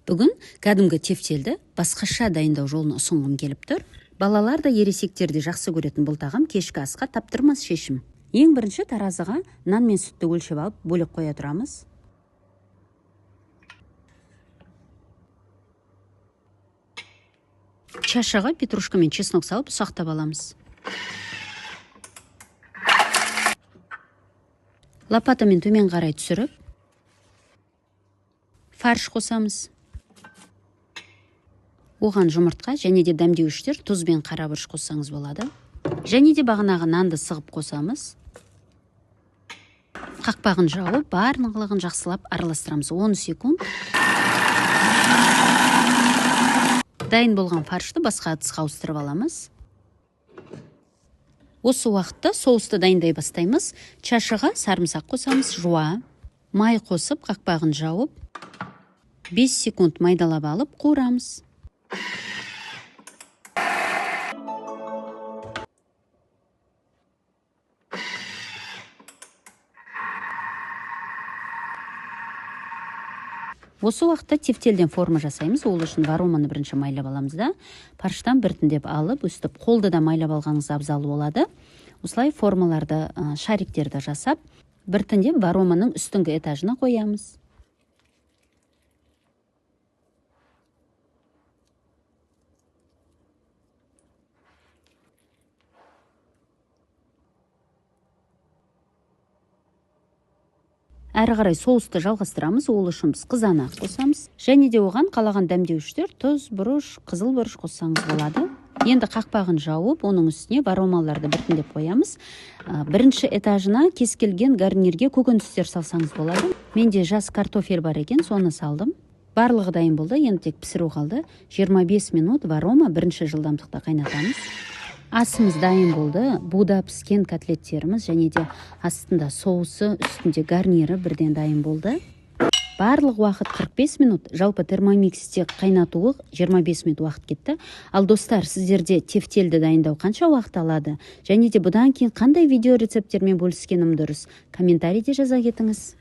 Бүгін кәдімгі тефтелді басқаша дайындау жолын ұсынғым келіп тұр. Балалар да ересектер де жақсы көретін бұл тағам кешкі асқа таптырмас шешім. Ең бірінші таразыға нан мен сүтті өлшеп алып бөлек қоя тұрамыз. Чашаға петрушка мен чеснок салып ұсақтап аламыз. Лопатамен төмен қарай түсіріп, фарш қосамыз. Оған жұмыртқа және де дәмдеуіштер, тұз бен қара бұрыш қоссаңыз болады. Және де бағанағы нанды сығып қосамыз. Қақпағын жауып, барлығын жақсылап араластырамыз. 10 секунд. Дайын болған фаршты басқа ыдысқа ауыстырып аламыз. Осы уақытта соусты дайындай бастаймыз. Чашаға сарымсақ қосамыз, жуа, май қосып, қақпағын жауып, 5 секунд майдалап алып қуырамыз. Осы уақытта тефтелден форма жасаймыз. Ол үшін вароманы бірінші майлап аламыз да, фарштан біртіндеп алып, өстіп қолды да майлап алғаныңыз абзал болады. Осылай формаларды, шариктерді жасап, біртіндеп вароманың үстіңгі этажына қоямыз. Әрі қарай соусты жалғастырамыз. Ол үшін біз қызанақ қосамыз. Және де оған қалаған дәмдеуіштер, тұз, бұрыш, қызыл бұрыш қоссаңыз болады. Енді қақпағын жауып, оның үстіне варомаларды біртіндеп қоямыз. Бірінші этажына кез келген гарнирге көкөністер салсаңыз болады. Менде жас картофель бар екен, соны салдым. Барлығы дайын болды, енді тек пісіру қалды. 25 минут варома бірінші жылдамдықта қайнатамыз. Асымыз дайын болды. Буда піскен котлеттеріміз және де астында соусы, үстінде гарнирі бірден дайын болды. Барлық уақыт 45 минут, жалпы термомиксте қайнатуы 25 минут уақыт кетті. Ал достар, сіздерде тефтелді дайындау қанша уақыт алады? Және де бұдан кейін қандай видео рецепттермен бөліскенім дұрыс? Комментарийде жаза кетіңіз.